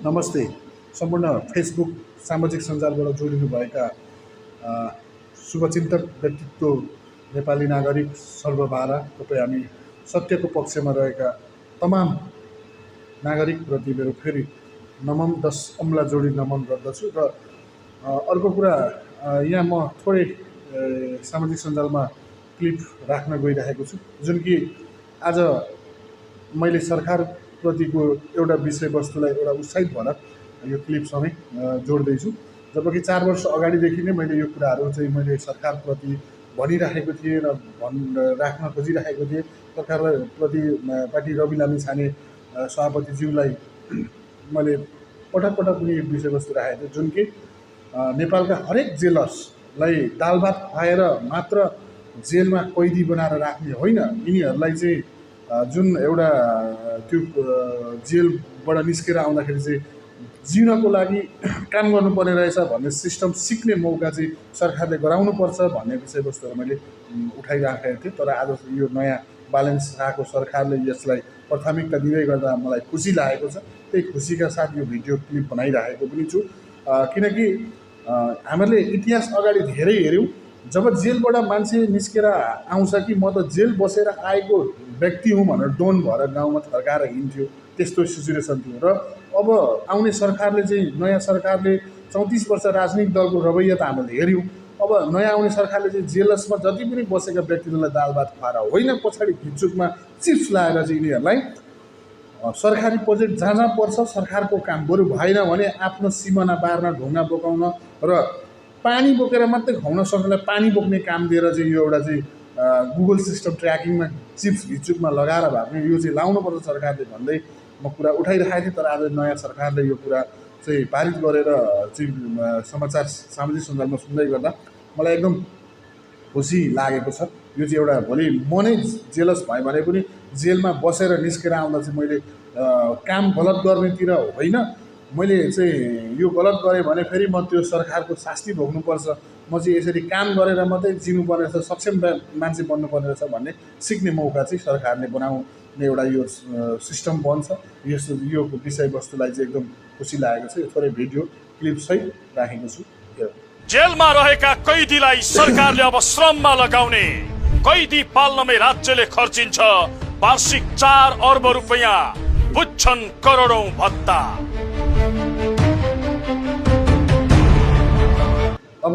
नमस्ते। सम्पूर्ण फेसबुक सामाजिक सञ्जालबाट जोडिनुभएका शुभचिन्तक व्यक्तित्व नेपाली नागरिक सर्वभारा तपाईँ हामी सत्यको पक्षमा रहेका तमाम नागरिकप्रति मेरो फेरि नमन 10 अम्ला जोडी नमन गर्दछु। र अर्को कुरा, यहाँ म थोरै सामाजिक सञ्जालमा क्लिप राख्न गइरहेको छु, जुन कि आज मैले सरकारप्रतिको एउटा विषयवस्तुलाई एउटा उत्साहित भएर यो क्लिपसँगै जोड्दैछु। जबकि 4 वर्ष अगाडिदेखि नै मैले यो कुराहरू चाहिँ मैले सरकारप्रति भनिराखेको थिएँ र राख्न खोजिराखेको थिएँ। सरकारप्रति पार्टी रवि लामिछाने सभापतिज्यूलाई मैले पटक पटक पनि यो विषयवस्तु राखेको थिएँ, जुन कि नेपालका हरेक जेलर्सलाई दाल भात खुवाएर मात्र जेलमा कैदी बनाएर राख्ने होइन, यिनीहरूलाई चाहिँ जुन एउटा त्यो जेलबाट निस्केर आउँदाखेरि चाहिँ जिउनको लागि काम गर्नुपर्ने रहेछ भन्ने सिस्टम सिक्ने मौका चाहिँ सरकारले गराउनुपर्छ भन्ने विषयवस्तुहरू मैले उठाइराखेको थिएँ। तर आज यो नयाँ ब्यालेन्स आएको सरकारले यसलाई प्राथमिकता दिँदै गर्दा मलाई खुसी लागेको छ। त्यही खुसीका साथ यो भिडियो क्लिप बनाइराखेको पनि छु, किनकि हामीले इतिहास अगाडि धेरै हेऱ्यौँ। जब जेलबाट मान्छे निस्केर आउँछ कि म त जेल बसेर आएको व्यक्ति हुँ भनेर डोन भएर गाउँमा थर्काएर हिँड्थ्यो, त्यस्तो सिचुएसन थियो। र अब आउने सरकारले चाहिँ नयाँ सरकारले 34 वर्ष राजनीतिक दलको रवैया त हामीले हेऱ्यौँ। अब नयाँ आउने सरकारले चाहिँ जेलसमा जति पनि बसेका व्यक्तिहरूलाई दाल भात खुवाएर होइन, पछाडि भिचुकमा चिप्स लाएर चाहिँ यिनीहरूलाई सरकारी प्रोजेक्ट जहाँ जहाँ पर्छ सरकारको काम बरु भएन भने आफ्नो सिमाना बार्न, ढुङ्गा बोकाउन र पानी बोकेर मात्रै खुवाउन सक्नेलाई पानी बोक्ने काम दिएर चाहिँ यो एउटा चाहिँ गुगल सिस्टम ट्र्याकिङमा चिप्स भिचुकमा लगाएर भए पनि यो चाहिँ लाउनुपर्छ सरकारले भन्दै म कुरा उठाइरहेको थिएँ। तर आज नयाँ सरकारले यो कुरा चाहिँ पारित गरेर चाहिँ समाचार सामाजिक सञ्जालमा सुन्दै गर्दा मलाई एकदम खुसी लागेको छ। यो चाहिँ एउटा भोलि म नै जेलस भएँ भने पनि जेलमा बसेर निस्केर आउँदा चाहिँ मैले काम गलत गर्नेतिर होइन, मैले चाहिँ यो गलत गरेँ भने फेरि म त्यो सरकारको शास्ति भोग्नुपर्छ, म चाहिँ यसरी काम गरेर मात्रै जिउनुपर्ने रहेछ, सक्षम मान्छे बन्नुपर्ने रहेछ भन्ने सिक्ने मौका चाहिँ सरकारले बनाउने एउटा यो सिस्टम बन्छ। यो विषयवस्तुलाई चाहिँ एकदम खुसी लागेको छ। यो थोरै भिडियो क्लिपसहित राखेको छु। जेलमा रहेका कैदीलाई सरकारले अब श्रममा लगाउने, कैदी पाल्नमै राज्यले खर्चिन्छ वार्षिक 4 अर्ब रुपैयाँ, बुझ्छन् करोडौं भत्ता। अब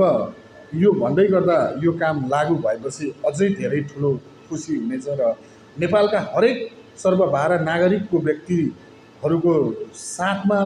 यो भन्दै गर्दा यो काम लागू भएपछि अझै धेरै ठुलो खुसी हुनेछ र नेपालका हरेक सर्वभारा नागरिकको व्यक्तिहरूको साथमा